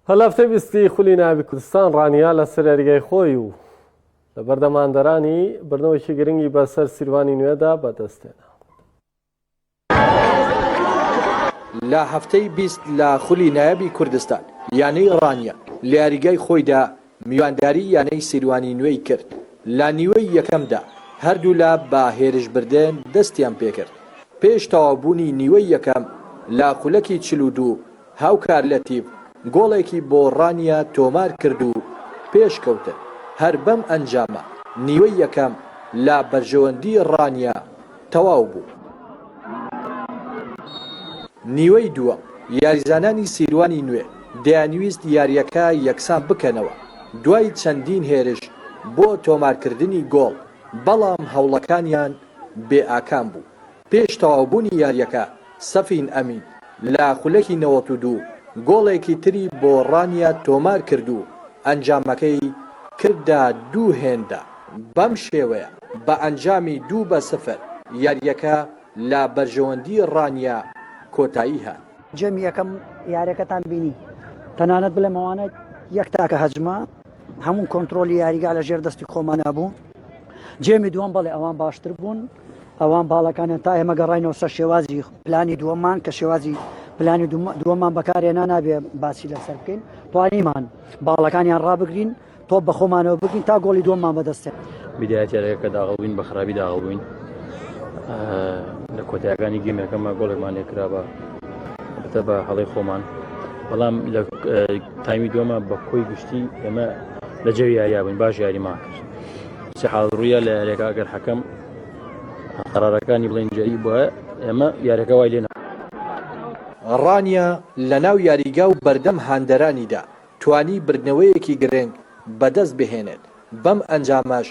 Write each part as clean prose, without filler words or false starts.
لە هەفتەی بیستی خولی نایابی کوردستان ڕانیە لەسەر یاریگای خۆی و لە بەردەم هاندەرانی بردنەوەیەکی گرنگی بەسەر سیروانی نوێدا بەدەستهێنا. لە هەفتەی 20 لە خولی نایابی کوردستان یانەی ڕانیە لە یاریگای خۆیدا میوانداری یانەی سیروانی نوێی کرد، لە نیوەی یەکەمدا هەردوولا بە هێرشبردن دەستیان پێکرد، پێش تەواوبوونی نیوەی یەکەم لە خولەکی 42 هاوکار لەتیف گۆڵێکی بۆ ڕانیە تۆمار کرد و پێشکەوتن، هەر بەم ئەنجامە نیوەی یەکەم لە بەرژەوەندی ڕانیە تەواو بوو. نیوەی دووەم، یاریزانانی سیروانی نوێ دەیانویست یارییەکە یەکسان بکەنەوە دوای چەندین هێرش بۆ تۆمارکردنی گۆڵ، بەڵام هەوڵەکانیان بێ ئاکام بوو. پێش تەواوبوونی یارییەکە، سەفین ئەمین لە خولەکی 92 گۆڵێکی تری بۆ ڕانیە تۆمارکرد و ئەنجامەکەی کردە دوو هێندە. بەم شێوەیە بە ئەنجامی دوو بە سفر یارییەکە لە بەرژەوەندی ڕانیە کۆتایی هات. جەمی یەکەم یاریەکەتان بینی تەنانەت بڵێم ئەوانە یەک تاکە هەجمە هەموو کۆنتترۆلی یاریگا لە ژێر دەستی خۆمانە بوو جێمی دووەم بەڵێ ئەوان باشتر بوون ئەوان باڵەکانیان تا ئێمە گەڕینەوە سەر شێوازی پلانی دووەممان کە شێوازی پلانی دووەممان بەکارێنا نابێ باسی لەسەر بکەین توانیمان باڵەکانیان ڕابگرین تۆپ بە خۆمانەوە بگرین تا گۆڵی دووەممان بەدەستێ. بیدایەت یاریەکە کە داغڵ بووین بە خراپی داغڵ بووین لە کۆتایەکانی گێمەکەمە گۆڵێکمان لێکرا بە بتە بە هەڵی خۆمان بەڵام لە تایمی دووەمە بە کۆی گشتی ئێمە لە جەوی یاریا بووین باش یاریمان کرد چه حاڵ ڕوویە لە یاریەکە ئەگەر حەکەم قەرارەکانی بڵێن جەری بووە ئێمە یاریەکە وای لێ ڕانیە لەناو یاریگا و بەردەم هاندەرانیدا توانی بردنەوەیەکی گرنگ بەدەست بهێنێت، بەم ئەنجامەش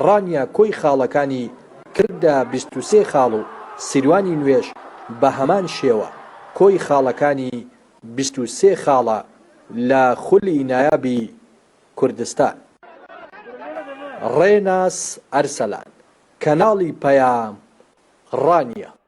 ڕانیە کۆی خاڵەکانی کردە 23 خاڵ و سیروانی نوێش بە هەمان شێوە کۆی خاڵەکانی 23 خاڵە لە خولی نایابی کوردستان. ڕێناس ئەرسەلان، کەناڵی پەیام، ڕانیە.